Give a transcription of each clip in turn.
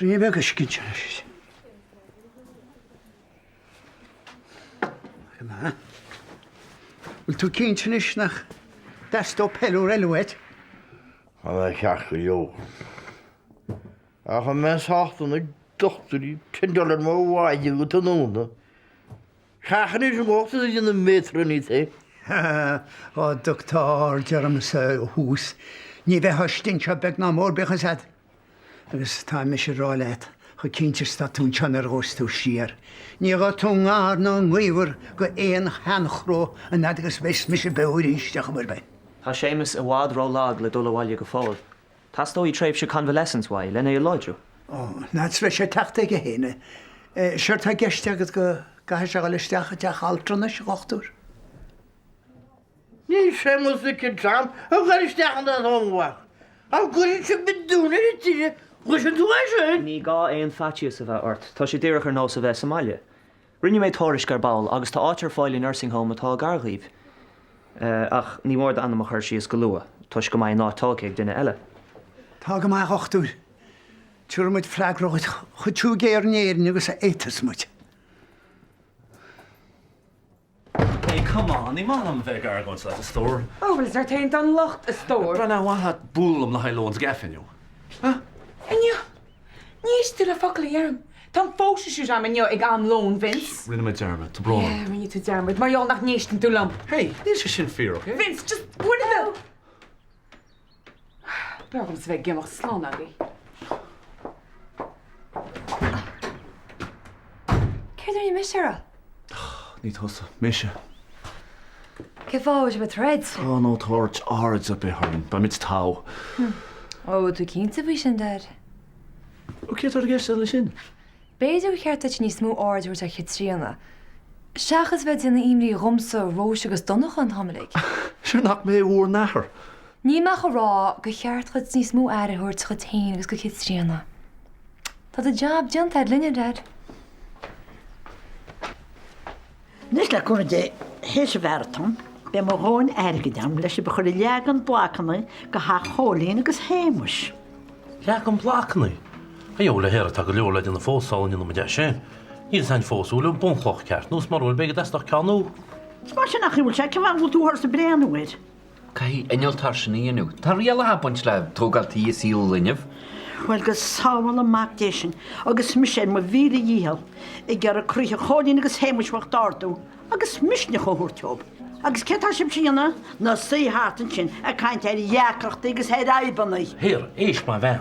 Braoinín beag uisce ansin anois. Go maith. Bhfuil tú cinnte anois nach dteastódh peiliúr eile uait? Tá mé ceart go leor. Ach an mbeinn sásta na dochtúirí ag tendáil ar mo mhaide go tráthnóna? Seachain anois an cumhacht is a dhéanamh méatraí tae. Á dtugtar aird ormsa ó thús, ní bheifeá istigh anseo beag ná mór, bíodh fhios agat. Agus tá mise ag rá leat, chomh cinnte is atá tú anseo nár ghabhfas tú siar. Ní ghabhfaidh tú i ngar ná i ngaobhar go aon sheanchró an fhad agus bheas mise beo arís, ar chuma ar bith. Tá Séamus i bhfad ró-lag le dul abhaile go fóill. Teastóidh tréimhse convalescence uaidh len é a láidriú. Ó, n'fheadar 's bheidh sé ag teacht aige féin. Séard tá i gceist agat go gcaithfidh sé a dhul isteach i dteach altranais, a dhochtúir? Níl Séamus Mhic an tSean ag dul isteach in aon mhaith. An gcuireann sibh bidún ar an tine, gcuireann tú é sin? Ní gá aon faitíos a bheith ort, tá sé díreach ar nós a bheith sa mbaile. Rinne mé tuairisc ar ball agus tá áit ar fáil i nursing home atá gar dhaoibh. Ach ní mór d'ainm a chur síos go luath, toisc go mbeidh an áit tógtha ag duine eile. Tá go maith, a dhochtúir. Tabharfaidh muid freagra dhuit chomh tiubh géar in Éirinn agus a fhéadfas muid. Hey, come on, ní maith liom a bheith ag argóint leat, a stór. Ó, bhuel, is ort féin atá an locht, a stór. Breathnaigh, ar mhaith leat bualadh liom le haghaidh lóin sa gcaife inniu? Huh? Inniu? Ní éisteann tú le focal a dheirim. Tá an photoshoot a'm inniu ag am lóin, Vince. Rinne mé dearmad, tá brón orm. Yeah, rinne tú dearmad, mar gheall nach n-éisteann tú liom. Hey, níl sé sin fíor, okay? Vince, just one of the. B'fhearr dhomsa bheith ag imeacht, slán agaibh. Céard a rinne mise oraibh? Ní tusa, mise. Cén fáth a bhfuil sibh ag troid? Tá ná tabhairt aird ar bith orainn, beimid togha. Ó, bhfuil tú cinnte faoi sin, Dad? Ó, céard atá i gceist leis sin? B'fhéidir gur cheart duit níos mó aird a thabhairt ar Chaitríona, seachas bheith ag déanamh imní dhomsa, Róise agus Donncha an t-am uilig. Sure nach mé bhur n-athair? Níl mé ach ag rá gur cheart dhuit níos mó aire a thabhairt dhuit féin agus go Caitríona. Tá do jab déanta a'd linne, Dad. Anois le cúnamh Dé, théis an mharatón, beidh mo dhóthain airgid a'm le sibh a chur ag leagan blocanna go theach Chóilín agus Shéamuis. Leagan blocanna? A bhuel, a Shéara, tá go leor le déanamh fós sula ndéanfaidh muid é sin. Níl fhios a'inn fós an bhfuil an bunchloch ceart, nó is mura bhfuil, beidh ag teastáil ceann nua. Is mar sin nach bhfuil sé, cén fáth a bhfuil tú thuras ag breathnú air? Caithfidh innealtóir sin a dhéanamh. Tá rialacha ag baint le tógáil tí i saol inniu. Bhuel, go sábhála Mac Dé sinn, agus mise ar mo mhíle dhícheall ag iarraidh croíthe Chóilín agus Shéamuis bhoicht a ardú agus misneach a thabhairt dóibh. Agus céard tá sibhse a dhéanamh? 'Na suí thart ansin ag caint ar dheacrachtaí agus ar fhadhbanna. Here, éist mar bhean.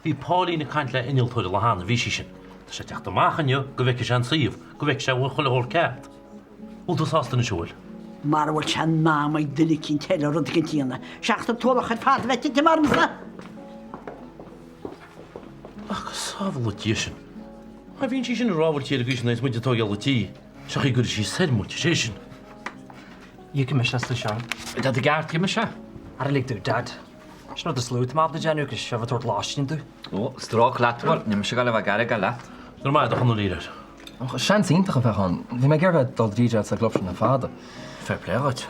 Bhí Pauline ag caint le innealtóir an lá cheana, bhí sí sin. Tá sé ag teacht amach inniu go bhfeicfidh sé an suíomh, go bhfeicfidh sé an bhfuil chuile shórt ceart. Bhfuil tú sásta anois, an bhfuil? Mara bhfuil sé in am ag duine eicínt eile rud eicínt a dhéanamh, seachas an t-ualach ar fad a bheith ag titim ormsa! Ach go sábhála Dia sinn. Má bhíonn sí sin ag rá bhfuil sí ar an gcaoi sin is muid ag tógáil an tí, seo chaoi go gcuirfidh sí soir muid, is é sin. Íocfaidh mise as do Seán. Tá tú ceart, íocfaidh mise. Ara lig domh, Dad. Sin rud is lú atá mé ábalta déanamh agus sibh ag tabhairt lóistín domh. Ó, stróc leat, bhuel, níl mise ag gabháil a bheith ag airgead leat. Go raibh maith agat, a Chonaill air. Seans iontach a bheadh ann. Bhí mé ag iarraidh bheith ag dul DJáil sa gclub sin le fada. Fair play dhuit.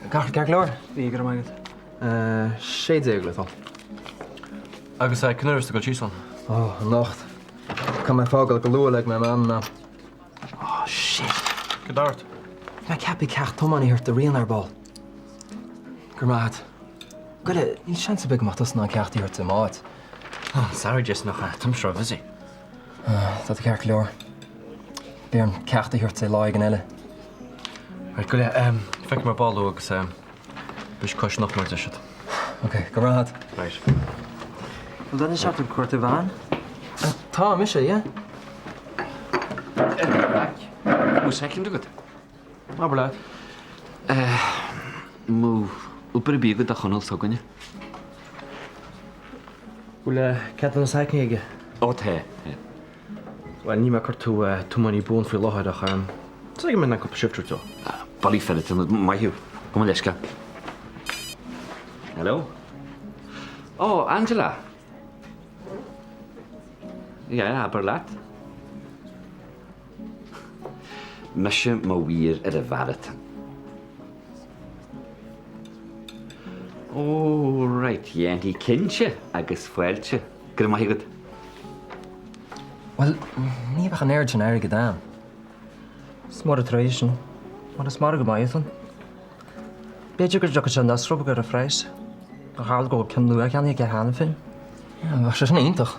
Ceart go leor? Bhí, go raibh maith agat. 16 le do thoil. Agus cén uair atá tú ag dul síos ann? Ó, anocht. Caithfidh mé fágáil go luath le go mbeidh mé in am. Oh, shit. Cad tá ort? Bhí mé ceaptha ceacht tiomána a thabhairt do Ríona ar ball. Go raibh maith agat. Goile, níl seans ar bith go mbeadh tusa in ann ceacht a thabhairt i m'áit. Oh, sorry Jason, ach táimse ró-busy. Tá tú ceart go leor. Beidh orm ceacht a thabhairt di lá éigin eile. Right, go leith, feicfidh mé ar ball thú agus beidh cois anocht mar a deir siad. Ok, go raibh maith agat. Right. Bhfuil duine inteacht ag cuartú veain? Tá, mise, yeah. Bhfuil soicind agat? Abair leat. An bhfuil Uber ar bith agat do Chonall s'againne. Bhfuil ceadúnas hackney aige? Ó tá, tá. Bhuel, níl mé ag cuartú tiománaí buan faoi láthair ach is dóigh go mbeinn in ann cúpla shift a thabhairt dó. Bullaí file, maith thú. Gabh mo leithscéal. Hello? Ó, Angela! Yeah, abair leat. Mise mo mhaor ar an mharatón. Ó, right, dhéanfaí cinnte agus fáilte. Go raibh maith agat. Bhuel, ní bheadh an oiread sin airgid a'm. Is mór an truaighe sin, mar is margadh maith atá ann. B'fhéidir go dtiocfadh sé anuas rud beag ar an phraghas, ó tharla go bhfuil ceann nua ceannaithe aige cheana féin. Bheadh sé sin iontach.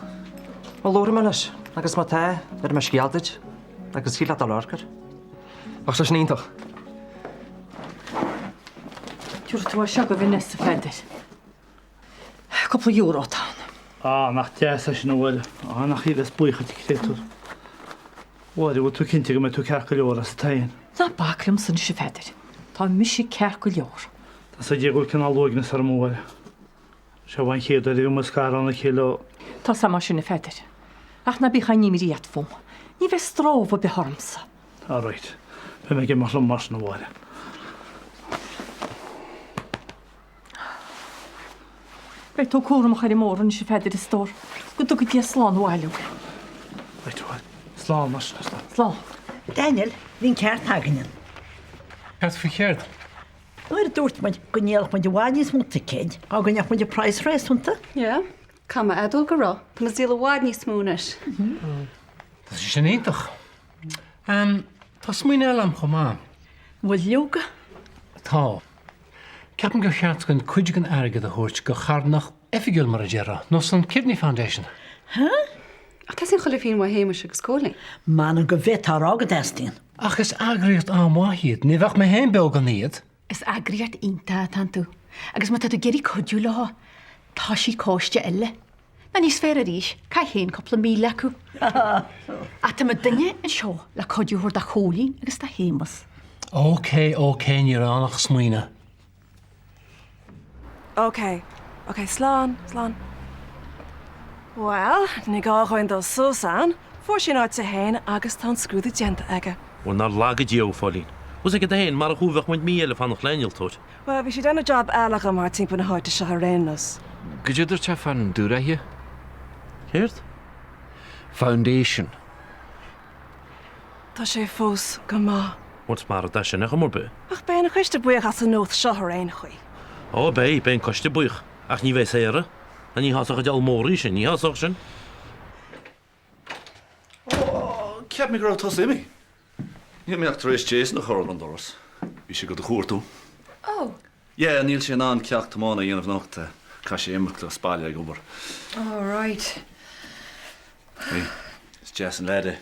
Bhuel, labharfaidh mé leis, agus má tá, bhéarfaidh mé scéal duit, agus thig leat dul amharc air. Bheadh sé sin iontach. Tabharfaidh tú é seo do Vanessa, a Pheadair. Cúpla euro atá ann. Á, nach deas é sin a Mháire. Á, nach í a bheas buíoch duit, créatúr. A Mháire, bhfuil tú cinnte go mbeidh tú ceart go leor asat féin? Ná bac liomsa anois, a Pheadair. Tá mise ceart go leor. Tá 's ag Dia go bhfuil cineál uaigneas orm, a Mháire. Seo an chéad uair a bhí muid ag scaradh óna chéile ó. Tá 's a'm é sin, a Pheadair. Ach ná bíodh aon imní ort fúm. Ní bheidh strómh ar bith ormsa. All right. Beidh mé ag imeacht liom mar sin, a Mháire. Beidh tú cúramach ar an mbóthar anois a Pheadair a stór. Go dtuga Dia slán abhaile thú. Right, a Mháire. Slán mar sin, a stór. Slán. Daniel, bhí an ceart againne. Ceart faoi chéard? Nuair a dúirt muid go ndíolfadh muid i bhfad níos mó ticéid dá gcoinneodh muid an praghas réasúnta. Yeah, caithfidh mé a admháil go raibh. Tá muid ag díol i bhfad níos mó anois. Tá sé sin iontach. Tá smaoineamh eile agam chomh maith. An bhfuil leoga? Tá. Ceapaim gur cheart dúinn cuid den airgead a thabhairt do charthanacht oifigiúil mar a déarfá, nós an Kidney Foundation. Huh? Ach teastaíonn chuile phingin uaidh Shéamuis agus Cóilín. M'anam go bhféadfá a rá go dteastaíonn. Ach is eagraíocht an-mhaith iad. Ní bheadh mé féin beo gan iad. Is eagraíocht iontach atá iontu agus má tá tú ag iarraidh cuidiú leo, toisigh coiste eile. Nó níos fearr arís, caith féin cúpla míle acu. Ach tá muidinne anseo le cuidiú a thabhairt do Chóilín agus do Shéamus. Ok, ok, ní raibh ann ach smaoineamh. Ok, ok, slán, slán. Bhuel, ní gá dhúinn dul suas ann, fuair sé an áit dó féin agus tá an scrúdú déanta aige. Bhuel, nár laga Dia thú, a Phóilín. Bhfuil 's agat féin, marach thú bheadh muid mí eile ag fanacht le innealtóir. Bhuel, bhí sé ag déanamh jab eile dhom thart timpeall na háite seo ar aon nós. Goidé a dúirt sé fán dúraithe? Céard? Foundation. Tá sé fós go maith. Bhuel, is mairg é sin ar chuma ar bith. Ach beidh an coiste buíoch as an nuacht seo ar aon chaoi. Ó, beidh, beidh an coiste buíoch. Ach ní bheidh Sarah. Ná ní shásódh a deabhal mór í sin, ní shásódh sin. Ó, cheap mé go raibh tusa imithe. Níl mé ach tar éis Jason a chur an doras. Bhí sé do do chuartú. Ó. Yeah, níl sé in ann ceacht tiomána a dhéanamh anocht. Caithfidh sé imeacht as baile ag obair. Oh, right. Hey, is deas an leaid é,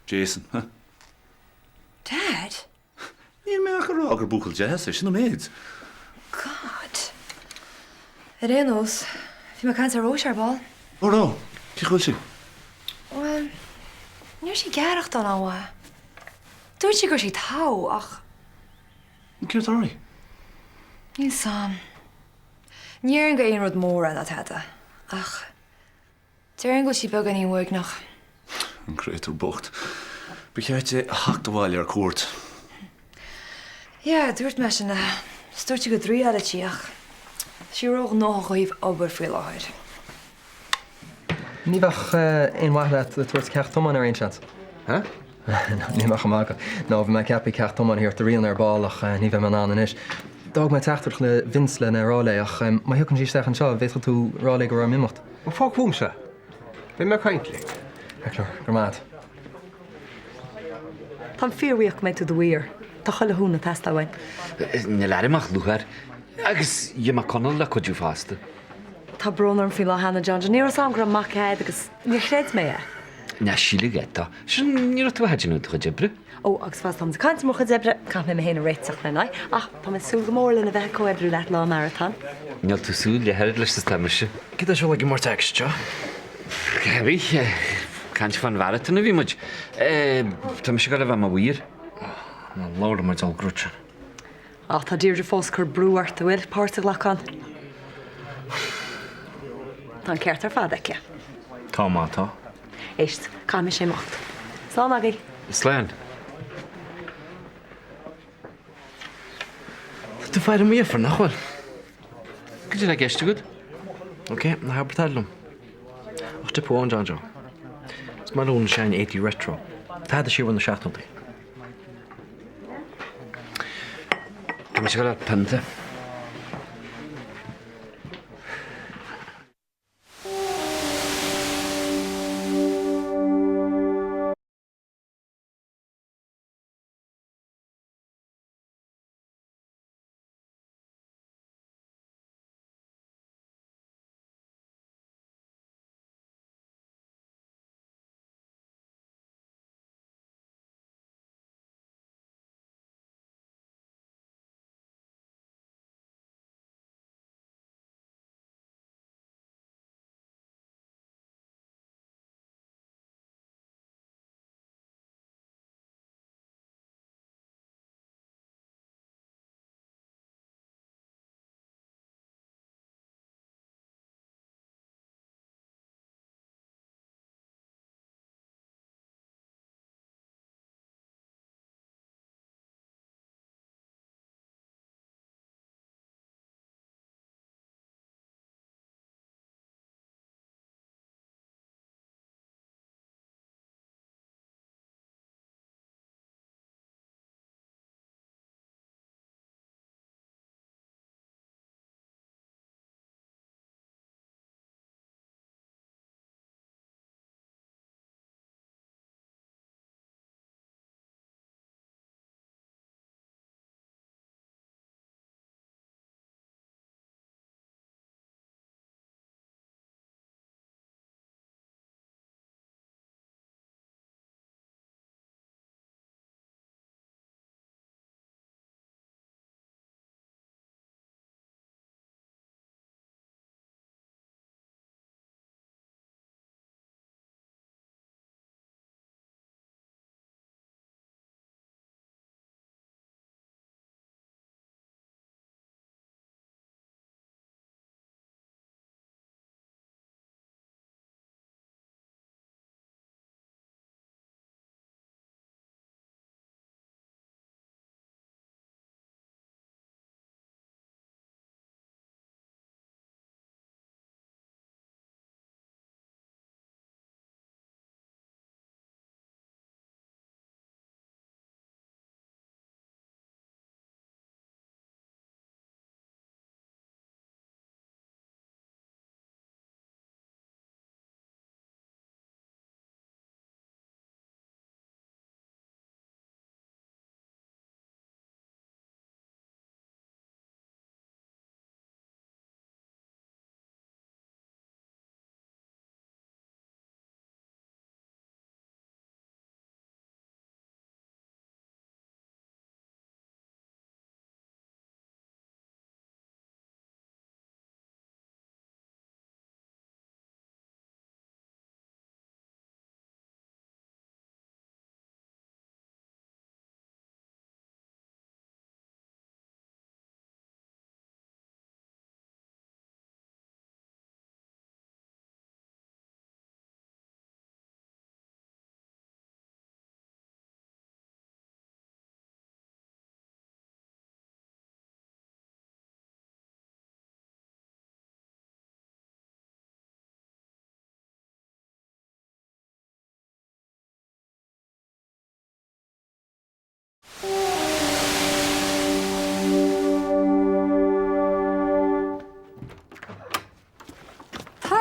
Jason, huh? Dad? Níl mé ach ag rá gur buachaill deas é, sin an méid. God. Ar aon nós, bhí mé ag caint le Róise ar ball. Ó raibh? Cén chaoi a bhfuil sí? Bhuel, ní raibh sí ag aireachtáil an-mhaith. Dúirt sí go raibh sí togha, ach. Céard tá uirthi? Níl 's a'm. Ní déarfainn gur aon rud mór é ná tada, ach. Déarfainn go bhfuil sí beagáinín uaigneach. An créatúr bocht. Ba cheart di a theacht abhaile ar cuairt. Yeah, dúirt mé sin léi. Is dúirt sí go dtriailfeadh sí ach tá sí róghnóthach ó thaobh obair faoi láthair. Ní bheadh aon mhaith leat ag tabhairt ceacht tiomána ar aon seans? Huh? Níl mé chomh maith agat. No, bhí mé ceaptha ceacht tiomána a thabhairt do Ríona ar ball ach ní bheidh mé in ann anois. D'fhág mé teachtaireacht le Vince lena rá léi ach má thiocfaidh sí isteach anseo, bhféadfadh tú rá léi go raibh orm imeacht. Ó fág fúmsa. Beidh mé ag caint léi. Go raibh maith agat. Táim fíorbhuíoch go mbeidh tú i do mhaor. Tá chuile chúnamh ag teastáil uainn. Níl orm ach lúcháir. Agus gheobhaidh mé Conall le cuidiú fosta. Tá brón orm faoin lá cheana, John John. Ní raibh 's a'm go raibh mac a'd agus níor chreid mé é. Ná síl go gceapfá. Sin, ní raibh tú ach ag déanamh do chuid oibre. Ó, agus fad is táimid ag caint ar mo chuid oibre, caithfidh mé mé féin a réiteach lena aghaidh. Ach tá mé ag súil go mór lena bheith ag comhoibriú leat lá an marathon. Níl tú ag súil le hoiread leis is atá mise. Cad é seo ag imirt action seo? Harry, caint fán mharatón a bhí muid. Tá mise ag dul a bheith i mo mhaor. Ná labhair liom mar gheall air sin. Ach tá Deirdre fós ag cur brú ort, an bhfuil, páirt a ghlacadh ann? Tá an ceart ar fad aici. Tá má tá. Éist, caithfidh mise imeacht. Slán agaibh! Slán. Tá tú ag faire mo dheirfiúr, nach bhfuil? Cad é atá i gceist agat? Ok, ná habair tada liom. Ach tip amháin, John Joe. Is maith liom na sean éadaí retro. Tada siar ó na seachtóidí. Tá mise ag dul ar pionta.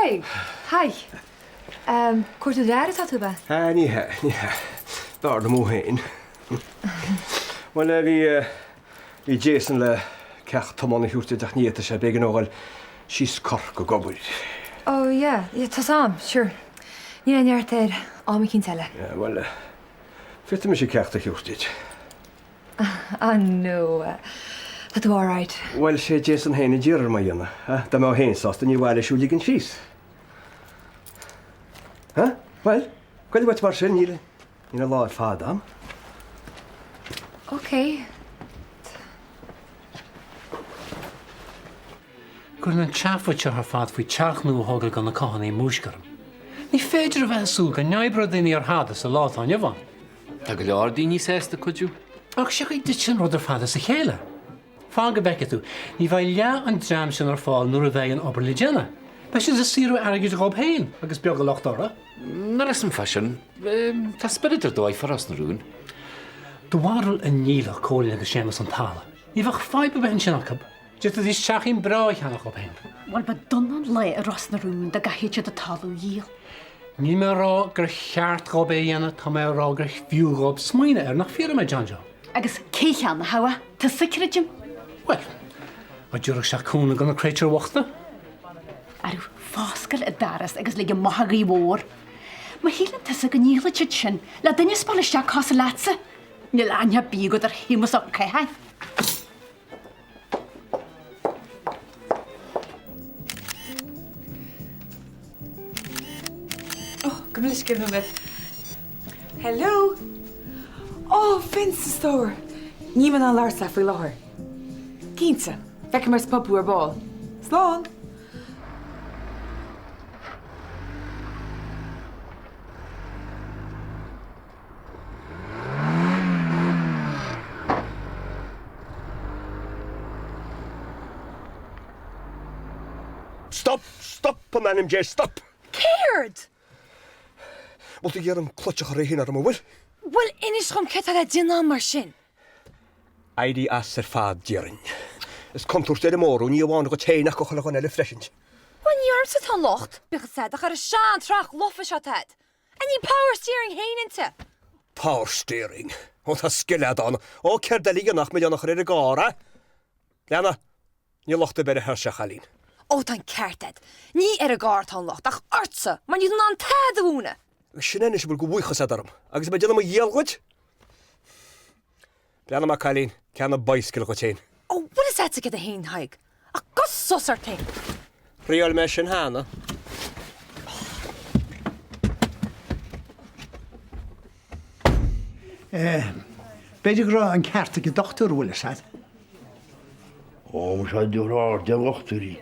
Tadhg! Haigh. Cuartú d'fhear atá tú, ab ea? Ah, ní hea, ní hea. B'fhearr liom féin. Bhuel, bhí, bhí Jason le ceacht tiomána a thabhairt duit ach ní fhéadfaidh sé, b'éigean dó dhul síos Cork ag obair. Oh yeah, yeah, tá's a'm, sure. Níl aon neart air, am eicínt eile. Yeah, bhuel, féadfaidh mise ceacht a thabhairt duit. Ah no, tá tú alright. Bhuel, sé Jason féin a d'iarr orm é a dhéanamh, eh? Dá mbeadh féin sásta, níor mhaith leis thú a ligean síos. Eh? Bhuel, goil uait mar sin, níl, níl an lá ar fad a'm. Ok. Cuireann an tseafóid seo ar fad faoi teach nua a thógáil do na Cathánaigh múisc orm. Ní féidir a bheith ag súil go n-oibreoidh daoine ar thada sa lá atá inniu ann. Tá go leor daoine sásta cuidiú. Ach seo go dtiteann an rud ar fad as a chéile. Fan go bhfeicfidh tú, ní bheidh leath an dream sin ar fáil nuair a bheidh an obair le déanamh. Beidh siad ag saothrú airgid dhób féin agus beag an locht orthu. Níl a fhios a'm fá sin. Tá spiorad ar dóigh fá Ros na Rún. Do bharúil an ndíolfadh Cóilín agus Séamus an talamh? Ní bheadh fadhb ar bith ansin acu. D'fhéadfaidís teachín breá a cheannach dhób féin. Bhuel, ba dona an lá i Ros na Rún dá gcaithfeadh siad an talamh a dhíol. Níl mé a rá gur cheart dhób é a dhéanamh, tá mé a rá gur fiú dhób smaoineamh air, nach fíor dom é, John Joe? Agus cé cheannódh é? Tusa, creidim. Bhuel, dá dtabharfadh sé cúnamh do na créatúir bhochta. Arú, foscail an doras agus lig amach an ghaoth mhór. Má shíleann tusa go ndíolfaidh siad sin le duine ag spáil isteach cosúil leatsa, níl aithne ar bith agat ar Shéamus Ó Catháin. Oh, gabh mo leithscéal nóiméad. Hello! Oh, Vince, a stór! Níl mé in ann labhairt leat faoi láthair. Cinnte, feicfidh mé sa pub thú ar ball. Slán! Stop! Stop! In ainm Dé, stop! Céard? Bhfuil tú ag iarraidh an clutch a chur é féin orm, an bhfuil? Bhuel, inis dhom céard tá le déanamh mar sin. Éirí as ar fad, déarfainn. Is contúirt ollmhór thú, ní amháin dhuit féin ach do chuile dhuine eile freisin. Bhuel, ní ormsa atá an locht, bíodh a fhios a'd, ach ar an sean-truck lofa seo atá a'd. A níl power steering fhéin inti! Power steering? Ó tá scil a'd ann. Ó céard eile a dhéanfadh milleán a chur ar an gcarr, eh? Leana, níl locht ar bith ar an charr seo, a chailín. Ó tá an ceart a'd. Ní ar an gcarr atá an locht, ach ortsa, mar níl tú in ann tada a mhúineadh! Agus sin é anois a bhfuil de bhuíochas a'd orm, agus mé ag déanamh mo dhícheall dhuit! Breathnaigh amach, a chailín, ceannaigh bicycle dhuit fhéin. Ó, bhfuil fhios a'dsa céard é fhéin, Tadhg, ach gabh sos ort fhéin. Thriail mé sin cheana. Eh, b'fhéidir go raibh an ceart ag an dochtúir, bhfuil fhios a'd. Ó, muise dá dtabharfá aird ar dhochtúirí.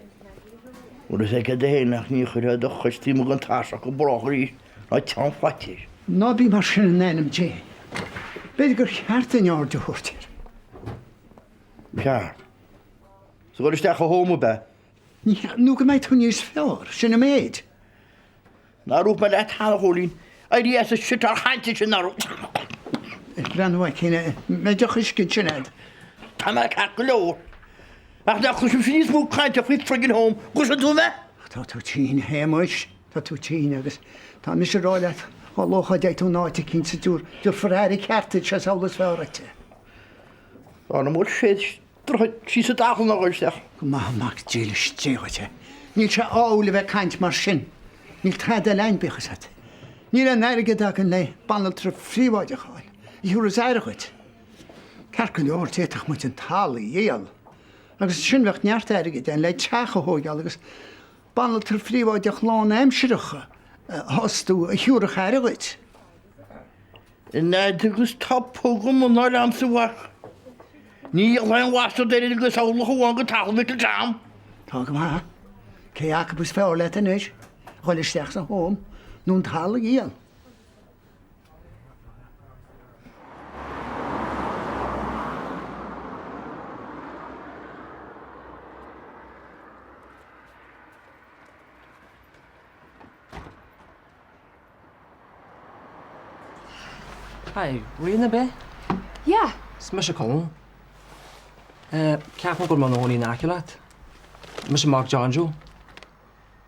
Bhfuil fhios aige céard é fhéin ach ní chuirfeá do chois taobh amuigh den tairseach go brách arís ná teann faitíos. Ná bí mar sin in ainm Dé. B'fhéidir gur cheart duinn aird a thabhairt air. Ceart. Is a dhul isteach i home ab ea? Ní hea, nó go mbeidh tú níos fearr, sin an méid. Nár dhúirt mé leat cheana, a Chóilín, éirí as an tsiotáil chainte sin nár. Breathnaigh uait féin, mbeidh deoch uisce ansin a'd. Tá mé ceart go leor. Ach ná cloisimse níos mó cainte faoi friggin home, gcloiseann tú mé? Tá tú tinn, a Shéamuis, tá tú tinn agus tá mise ag rá leat, dhá luaithe a dtéigh tú in áit eicínt sa dtabharfar aire ceart duit, sé samhail is fearr duit é. Dá na mó sé Droichead síos i dtalamh ná dhul isteach. Go maith an mac dílis Dé dhuit é. Níl sé ádhúil a bheith ag caint mar sin. Níl tada eile a'inn, bíodh fhios a'd. Níl aon airgead againn le banaltra phríobháideach a fháil, a thiúrfas aire dhuit. Ceart go leor, d'fhéadfadh muid an talamh a dhíol, agus ansin bheadh neart airgid a'inn le teach a thóigeáil agus banaltra phríobháideach lánaimsireach a fhostú a thiúrfadh aire dhuit. An fhad agus tá pug i m'anáil a'msa a mhac. Ní dhíolfainn aon bhastard oiread agus orlach amháin de talamh Little Tom. Tá go maith. Cé acu is fearr leat anois, a dhul isteach sa home nó an talamh a dhíol? Hi, Ríona ab ea? Yeah. Is mise Colm. Eh, ceapaim go bhfuil mé i mo chónaí in aice leat. Mise mac John Joe.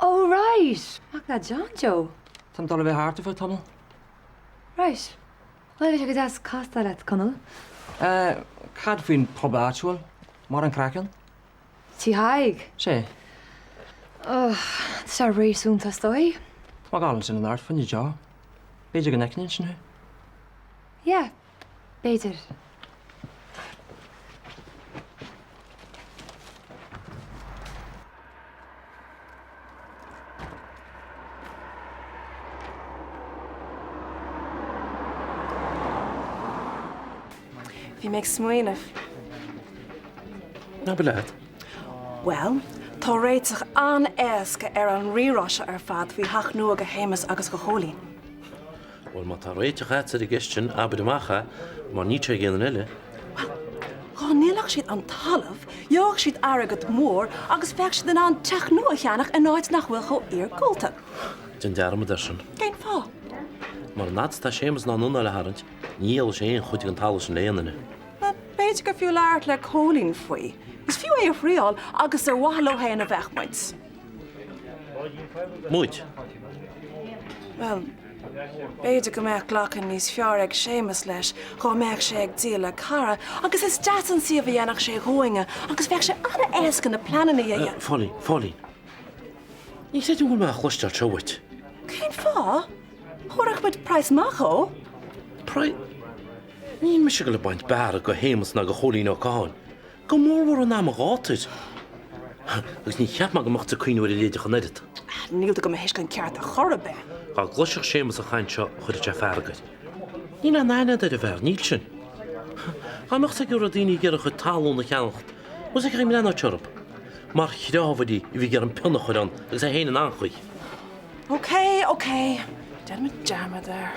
Oh right! Right! Maith leat John Joe. Táim dul a bheith thart ar feadh tamaill. Right. Bhuel, bhí sé go deas castáil leat, Conall. Eh, cad faoin pub áitiúil? Mar an craiceann? Tigh Thaidhg? Sea. Ugh, tá sé réasúnta, is dóigh. Tá mé ag gabháil ansin anocht fá choinne deoch. B'fhéidir go bhfeicfinn ansin thú. Yeah, b'fhéidir. Bhí mé ag smaoineamh. Abair leat. Bhuel, tá réiteach an-éasca ar an rírá seo ar fad faoi theach nua do Shéamus agus do Chóilín. Bhuel, má tá réiteach agat ar an gceist sin, abair amach é, mar níl sé ag aon duine eile. Bhuel, dhá ndíolfadh siad an talamh, gheobhadh siad airgead mór agus bheadh siad in ann teach nua a cheannach in áit nach bhfuil chomh iargúlta. Déan dearmad air sin. Cén fáth? Mar an fhad is atá Séamus in ann anáil a tharraingt, ní dhíolfaidh sé aon chuid den talamh sin le aon duine. Bhuel, b'fhéidir gur fiú labhairt le Cóilín faoi. Is fiú é a thriáil agus ar mhaithe leo féin a bheadh muid. Muid? Bhuel, b'fhéidir go mbeadh glacadh níos fearr ag Séamus leis dhá mbeadh sé ag díol le cara agus is deas an suíomh a dhéanfadh sé dhúinne agus bheadh sé an-éasca na pleananna a dhéanamh. A Phóilín, a Phóilín. Ní chreidim go bhfuil mé á chloisteáil seo uait. Cén fáth? Thabharfadh muid praghas maith dhó. Praghas? Níl mise ag dul ag baint bearradh do Shéamus ná do Chóilín Ó Catháin. Go mórmhór in am an ghátair. Agus ní cheap mé go mbeadh tú ag cuimhneamh ar a leithéid ach an oiread. Níl tú do mo thuiscint ceart ar chor ar bith. Dá gcloisfeadh Séamus an chaint seo, chuirfeadh sé fearg air. Níl aon aithne agat ar an bhfear, níl sin. Dá mbeadh sé go raibh daoine ag iarraidh a chuid talún a cheannacht, bhfuil 's ag breathnú orthu. Mar chreámhairí a bhí ag iarraidh an pian a chur ann agus é féin in anchaoi. Ok, ok, déanfaidh mé dearmad air.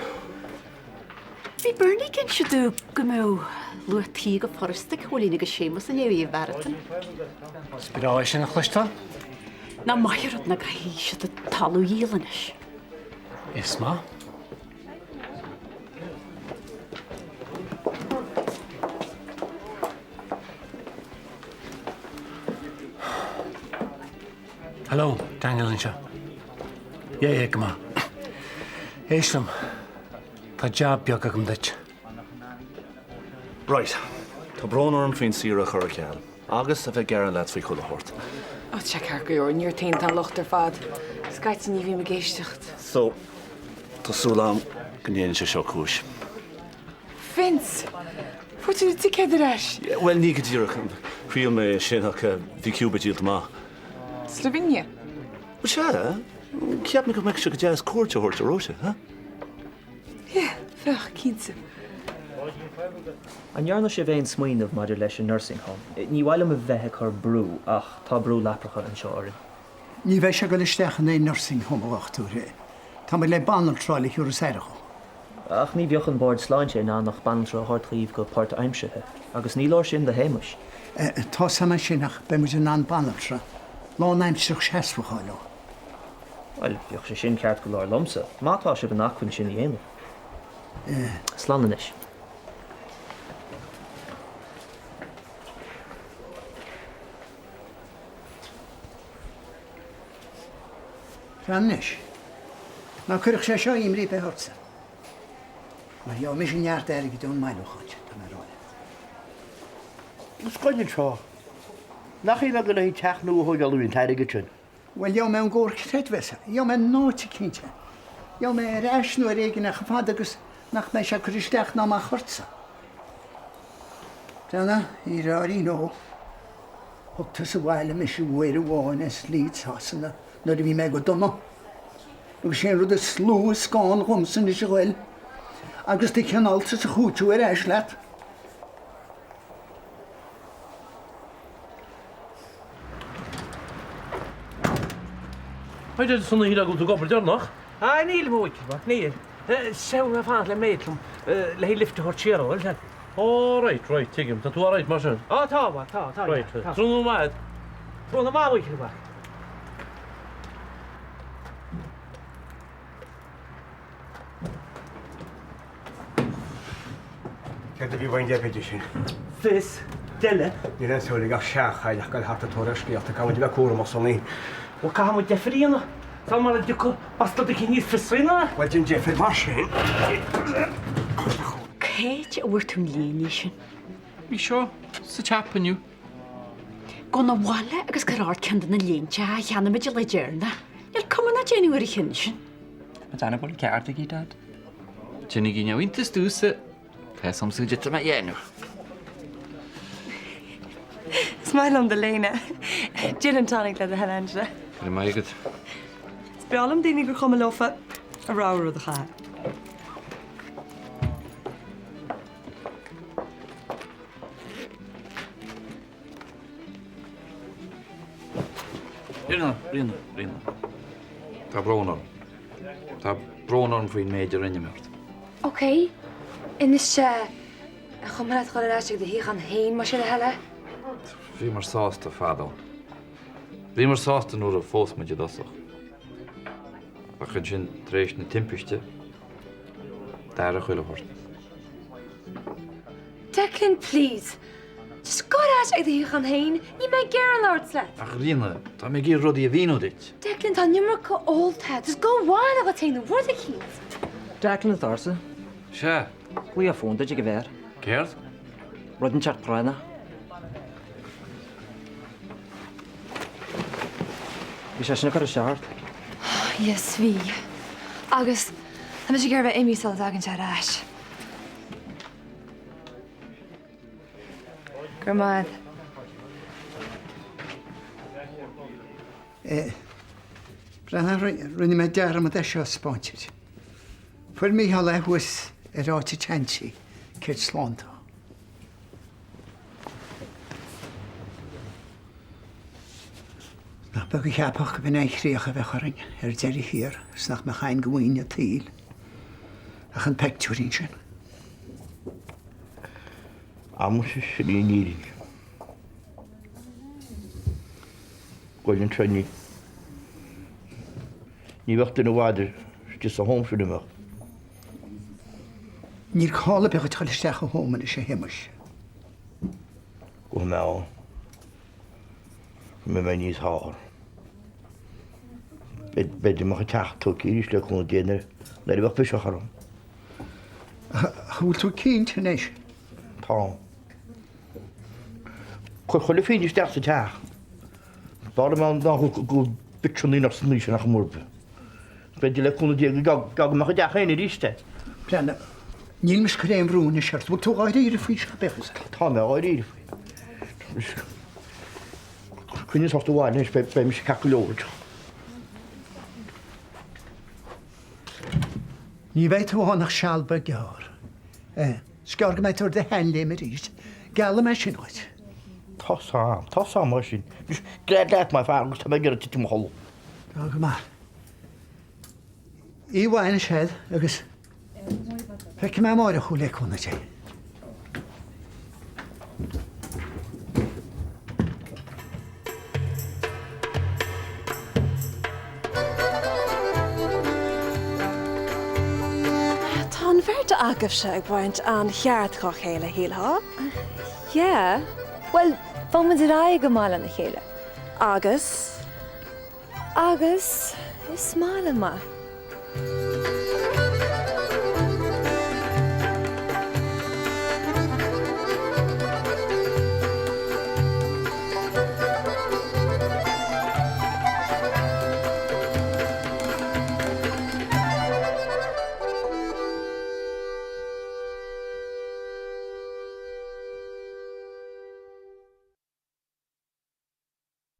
Bhí Bernie ag inse domh go mbeadh luach tí go furasta ag Cóilín agus Séamus i ndiaidh an mharatón. Is breá é sin a chloisteáil. Nach maith an rud nach gcaithfidh siad an talamh a dhíol anois. Is maith. Hello, Daniel anseo. Yeah, yeah, go maith. Éist liom. Tá jab beag agam duit. Right. Tá brón orm faoin saoire a chur ar ceal. Agus a bheith ag gearán leat faoi chuile shórt. Ó, tá sé ceart go leor, ní ort féin atá an locht ar fad. Scaití ní bhím ag éisteacht. So, tá súil agam go ndéanann sé seo cúis. Vince! Fuair tú na ticéid ar ais? Bhuel, ní go díreach. Thriail mé é sin ach bhí Cuba díolta amach. Sloivéinia? Bhuel, sea. Cheap mé go mbeadh sé go deas cuairt a thabhairt ar Róise, huh? Yeah, bheadh, cinnte. An ndearna sibh aon smaoineamh maidir leis an nursing home? Ní mhaith liom a bheith ag cur brú, ach tá brú leapracha anseo orainn. Ní bheidh sé ag dul isteach in aon nursing home, a dhochtúir. Tá muid le banaltra a fháil a thiúrfas aire dhó. Ach ní bheadh an Bord Sláinte in ann ach banaltra a thabhairt dhaoibh go páirtaimseartha, agus ní leor sin do Shéamus. Tá's a'm é sin ach beidh muid in ann banaltra lánaimsearach seasmhach a fháil dhó. Bhuel, bheadh sé sin ceart go leor liomsa, má tá sibh in acmhainn sin a dhéanamh. Slán anois. Fan anois. Ná cuirfeadh sé seo imní ar bith ortsa? Mar gheobhaidh mise neart airgid ón mbailiúchán sin, tá mé ag rá leat. Is coinne anseo. Nach é go le teach nua a thógáil an t-airgead sin? Bhuel, gheobhaidh mé ón gcomhar creidmheasa. Gheobhaidh mé in áit eicínt é. Gheobhaidh mé ar ais nó ar éigin é chomh fada agus nach mbeidh sé ag cur isteach ná amach ortsa. Déana, you already know. Thug tusa abhaile mise uair amháin as Leeds Shasana nuair a bhí mé go dona. Agus sé an rud is lú is gá dhomsa anois a ghoil agus do chineáltas a chúiteamh ar ais leat. Haigh Deaid, shíl mé go raibh tú ag obair deireanach? Ah, níl, a Mhichíl mhac, níl. Sea, bhí mé ag fanacht le mate liom le haghaidh lift a thabhairt siar, bhfuil a fhios agat. Ó, right, right, tuigim. Tá tú alright mar sin? Ó, tá, mhac, tá, tá, Right, tá. Tráthnóna maith. Tráthnóna maith, a Mhichíl mhac. Céard a bhí uainn deifir sin? Fios deile. Níl aon súil ag ach seanchailleach ag dul thart ag tóir ar scéalta, caithfidh muid a bheith cúramach, Sonaí. Bhuel, caithfidh muid deifir a dhéanamh. Sá mar a dtiocfadh bastard eicínt níos fiosraí ná é. Bhuel, déan deifir mar sin. Cá háit a bhfuair tú an léine sin? Bhí seo sa tsiopa inniu. Gabh 'na bhaile agus cuir ort ceann de na léinte a cheannaigh muid le deireanas. Níl cuma ná déanamh ar an chinn sin. Tá mé ag déanamh go bhfuil an ceart aici, Dad. Déanaigí neamhiontas domhsa. Tá fhios a'msa goidé tá mé a dhéanamh. Is maith liom do léine. Gin and tonic le do thoil Angela. Go raibh maith agat. Is breá liom daoine gur chuma leofa a rogha rud a chaitheamh. Ríona, Ríona, Ríona. Tá brón orm. Tá brón orm faoin méid a rinne mé ort. Ok, anois ar chuma leat dhul ar ais ag do shuíochán féin más é do thoil é? Bhíomar sásta fadó. Bhíomar sásta nuair a phós muid i dtosach. Ach ansin, tar éis na timpiste, d'athraigh chuile shórt. Declan, please. Just gabh ar ais ag do shuíochán féin. Níl mé ag iarraidh labhairt leat. Ach Ríona, tá mé ag iarraidh rudaí a mhíniú duit. Declan, tá an iomarca ólta. Just gabh abhaile dhuit féin nó rud eicínt. Declan atá ortsa. Sea. Glaoch fón duit ag an bhfear. Céard? Rud inteacht práinneach. Bhí sé sin ag cur isteach ort. Yes, bhí. Agus tá mise ag iarraidh a bheith imithe sula dtagann sé ar ais. Go raibh maith agat. Eh, breathnaigh, rinne mé dearmad é seo a 'spáint duit. Fuair Mícheál é thuas ar áit an tseantí, céad slán dó. Nach beag a cheapfadh go b'in é an chríoch a bheadh orainn ar deireadh thiar is nach mbeadh againn de mhaoin an tsaoil ach an peictiúirín sin. Amuigh sin í an fhírinne. Goil anseo ní. Ní bheadh duine i bhfad istigh sa home sin an mbeadh? Níl call ar bith dhuit dhul isteach i home anois a Shéamais. Go mbeidh mé ann. Go mbeidh mé níos fearr. B'fhéidir go mbeadh an teach tógtha arís le cúnamh Dé nuair a bheadh biseach orm. An bhfuil tú cinnte anois? Tá. Cuir chuile phingin isteach sa teach. B'fhearr liom ná go bpitseann aon san oíche nach mór. B'fhéidir le cúnamh Dé go mbeadh an teach féin arís é. Breathnaigh, níl mise ag cur aon bhrú anois ort. Bhfuil tú dháiríre faoi seo, bíodh fhios agat. Tá mé dháiríre faoi. Coinnigh ort abhaile anois, beidh mise ceart go leor anseo. Ní bheidh tú ann ach seal beag gearr. Is gearr go mbeidh tú ar do sheanléim arís. Geallaim é sin dhuit. Tá 's a'm, tá 's a'm mar sin. Anois, gread leat mar fear agus tá mé ag iarraidh titim a chodladh. Tá go maith. Oíche mhaith anois agat agus feicfidh mé amáireach thú le cúnamh Dé. Tá an bheirt agaibhse ag baint an-cheart dhá chéile, shílfeá? Yeah. Bhuel, bheadh muid ar aghaidh go maith lena chéile. Agus? Agus is maith liom é.